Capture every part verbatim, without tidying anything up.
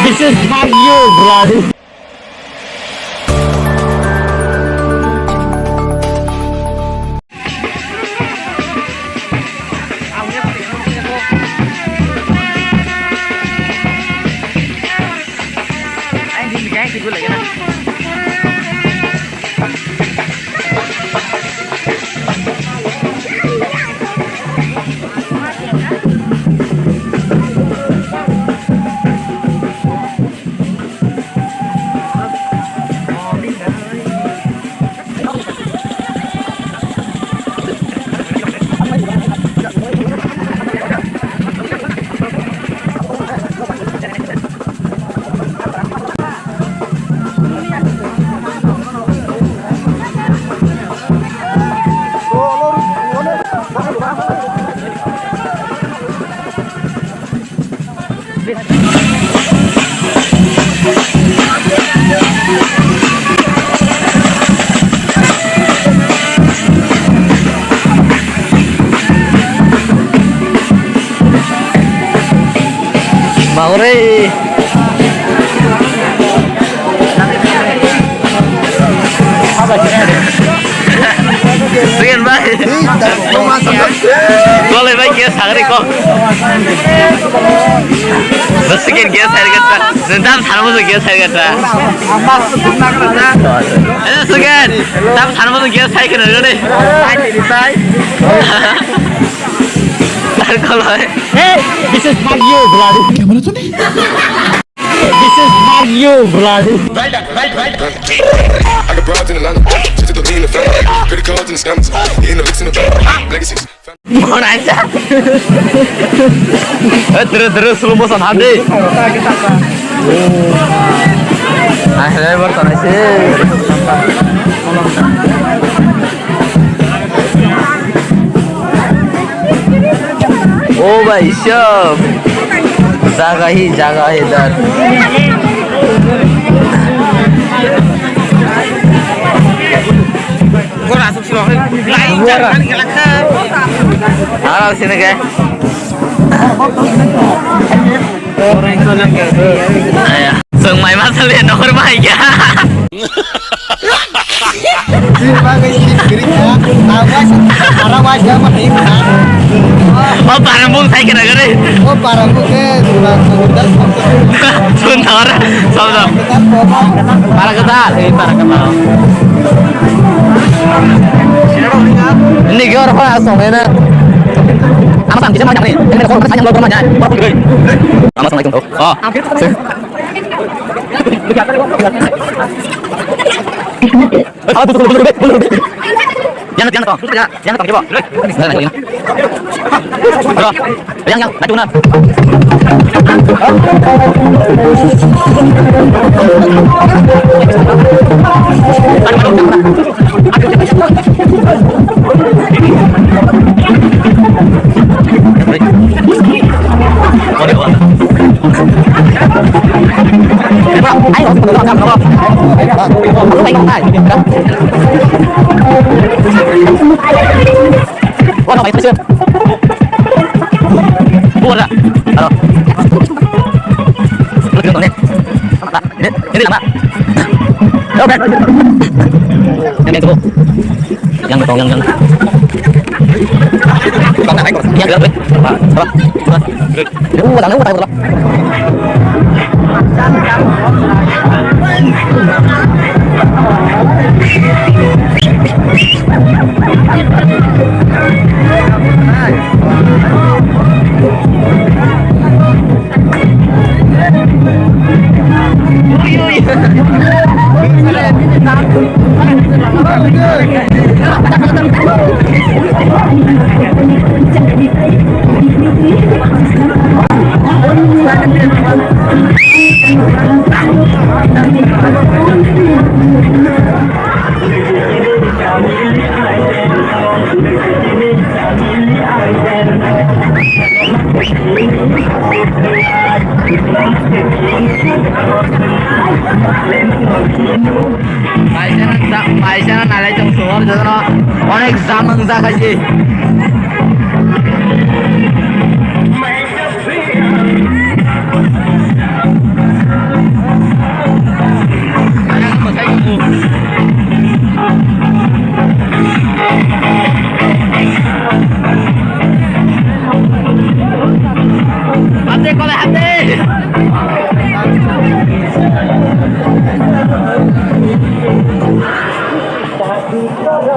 This is not you, bloody. Bagore. Sigen bai. Kolai bai, gas sagri ko. Sigen gas sagri kata. Nang tam tharmo gas sagri kata. Hello, Sigen. Tam tharmo gas sagri kata. Tar kolai. Hey, this is not you, bloody. Camera to me. This is not you, bloody. I got broads in Atlanta, just to lean the family. Credit cards and the scammers, hitting the licks in the back. Legacies. Monaisa. Eh, terus, terus, slow motion, hadi. Ah, driver, tanai sih. ओ भाई साहब, जगह ही जगह है इधर। Aral sini ke. Aya, chwng mai ma sale nohor bai ya. Sini bagwi sini kiri ya. Awas, awas ya mah ini. O parang bung sai kena gare. O parang bung ke sudah sudah. Suntar, sabda. Para kedal, eh para kedal. Ini gyor apa asong ini? Ama sam kisa mana ni? Ini kau kau yang lo kau mana? Ama sam itu. Oh. Jangan, jangan, jangan, jangan, jangan, jangan. Bro, yang, yang, maju, nah. Buat dah. Halo. Lu jangan nih. Ini, ini lama. Oke. Yang itu. Yang itu, yang, yang. Yang itu, yang itu. Apa? Apa? Apa? Lu jangan, lu jangan. Paisana, paisana nalai tong suwar jono onek jam ang jaga je. Hati kolai hati.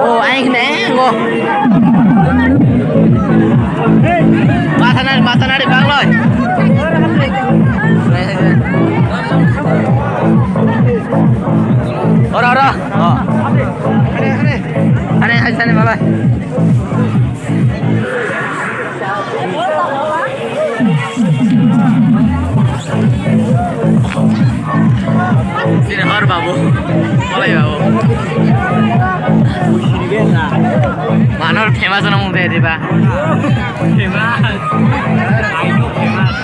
Oh, aing hine, ngo. Masanari, masanari, bangloi. Ora, ora. Oh. Are, are, sani, malai. Sini hor babu. Malai babu. Manor famous na mung de diba. Famous. I know famous.